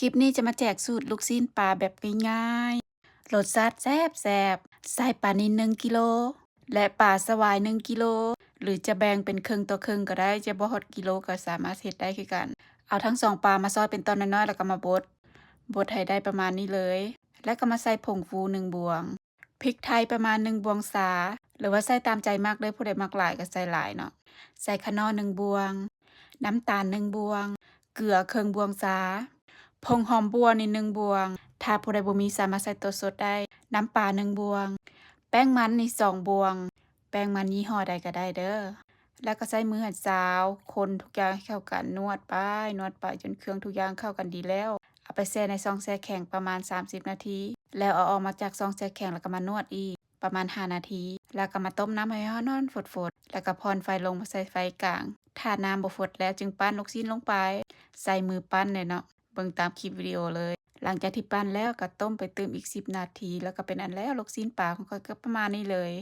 ຄລິບນີ້ຈະມາແຈກສູດລູກຊີ້ນປາແບບງ່າຍໆ ລົດຊາດແຊບໆ ໃສ່ປານິນໜຶ່ງກິໂລ ແລະ ປາສະຫວາຍໜຶ່ງກິໂລ ຫຼືຈະແບ່ງເປັນເຄິ່ງຕໍ່ເຄິ່ງກໍໄດ້ ຈະບໍ່ຮອດກິໂລກໍສາມາດເຮັດໄດ້ຄືກັນ. ເອົາທັງສອງປາມາຊອຍເປັນຕອນນ້ອຍໆ ແລ້ວກໍມາບົດ ບົດໃຫ້ໄດ້ປະມານນີ້ເລີຍ ແລ້ວກໍມາໃສ່ຜົງຟູໜຶ່ງບ່ວງ ພິກໄທປະມານໜຶ່ງບ່ວງຊາ ຫຼືວ່າໃສ່ຕາມໃຈມັກເດີ້ ຜູ້ໃດມັກຫຼາຍກໍໃສ່ຫຼາຍເນາະ. ໃສ່ຂະໜໍ່ໜຶ່ງບ່ວງ, ນ້ຳຕານໜຶ່ງບ່ວງ, ເກືອເຄິ່ງບ່ວງຊາ, ຜົງຫອມບົ່ວນີ້ໜຶ່ງບ່ວງ ຖ້າຜູ້ໃດບໍ່ມີສາມາດໃສ່ຕົວສົດໄດ້, ນ້ຳປາໜຶ່ງບ່ວງ, ແປ້ງມັນນີ້ສອງບ່ວງ ແປ້ງມັນຍີ່ຫໍ້ໃດກໍໄດ້ເດີ້. ແລ້ວກໍໃຊ້ມືໃຫ້ຊາວ ຄົນທຸກຢ່າງໃຫ້ເຂົ້າກັນ ນວດໄປ ນວດໄປ ຈົນເຄື່ອງທຸກຢ່າງເຂົ້າກັນດີແລ້ວ ເອົາໄປແຊ່ໃນຊ່ອງແຊ່ແຂງປະມານສາມສິບນາທີ ແລ້ວເອົາອອກມາຈາກຊ່ອງແຊ່ແຂງ ແລ້ວກໍມານວດອີກປະມານຫ້ານາທີ ແລ້ວກໍມາຕົ້ມນ້ຳໃຫ້ຮ້ອນໆ ຟົດໆ ແລ້ວກໍຜ່ອນໄຟລົງມາໃສ່ໄຟກາງ ຖ້ານ້ຳບໍ່ຟົດແລ້ວຈຶ່ງປັ້ນລູກຊີ້ນລົງໄປ ໃຊ້ມືປັ້ນເລີຍເນາະ ເບິ່ງຕາມຄລິບວິດີໂອເລີຍ. ຫຼັງຈາກທີ່ປັ້ນແລ້ວກໍຕົ້ມໄປຕື່ມອີກສິບນາທີ ແລ້ວກໍເປັນອັນແລ້ວ ລູກຊີ້ນປາຂອງຂ້ອຍກໍປະມານນີ້ເລີຍ.